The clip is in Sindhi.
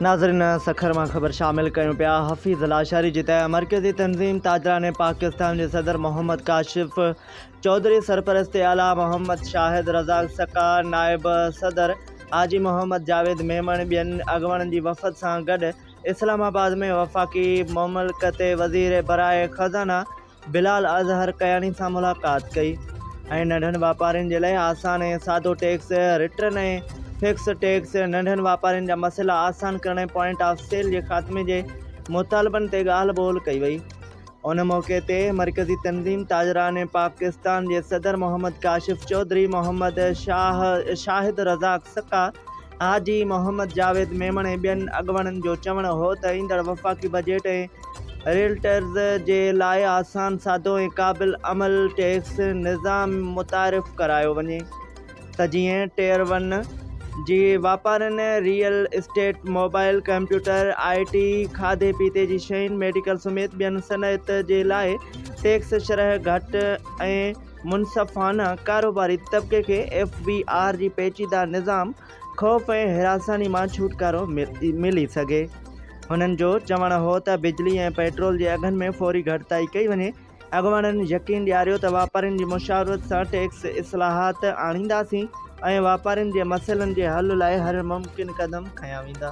ناظرين سکر مان خبر شامل ڪيون پيا حفيظ لاشاري جي ته مرڪزي تنظيم تاجران پاڪستان جي صدر محمد ڪاشف چوڌري سرپرست اعليٰ محمد شاهد رزاق سڪا نائب صدر حاجي محمد جاويد ميمڻ ٻين اڳواڻن جي وفد سان گڏ اسلام آباد ۾ وفاقي مملڪت وزير براء خزانه بلال اظهر ڪياني سان ملاقات ڪئي ۽ ننڍن واپارين جي لاء آسان ۽ سادو ٽيڪس رٽرن ۽ فڪس ٽيڪس، ننڍن واپارين جا مسئلا آسان ڪرڻ ۽ پوائنٽ آف سيل جي خاتمي جي مطالبن تي ڳالهه ٻولهه ڪئي وئي. ان موقعي تي مرڪزي تنظيم تاجران پاڪستان جي صدر محمد ڪاشف چوڌري، محمد شاهد رزاق سڪا، حاجي محمد جاويد ميمڻ ۽ ٻين اڳواڻن جو چوڻ هو ته ايندڙ وفاقي بجيٽ ۽ ريلٽرز جي لاء آسان، سادو ۽ قابل عمل ٽيڪس نظام متعارف ڪرايو وڃي ته جيئن ٽيئر ون جي واپارين، real estate, mobile, computer, I T, کاڌي پيتي جي شين، ميڊيڪل سميت ٻين صنعت جي لاء ٽيڪس شرح گهٽ ۽ منصفانه ڪاروباري طبقي کي ايف بي آر جي پيچيده نظام، خوف ۽ هراساني مان ڇوٽڪارو ملي سگهي. هنن جو چوڻ هو ته بجلي ۽ پيٽرول جي اگهن ۾ فوري گهٽتائي ڪئي وڃي. اڳواڻن يقين ڏياريو ته واپارين جي مشاورت سان ٽيڪس اصلاحات آڻينداسين ۽ واپارين جي مسئلن جي حل لاء هر ممڪن قدم کنيا ويندا.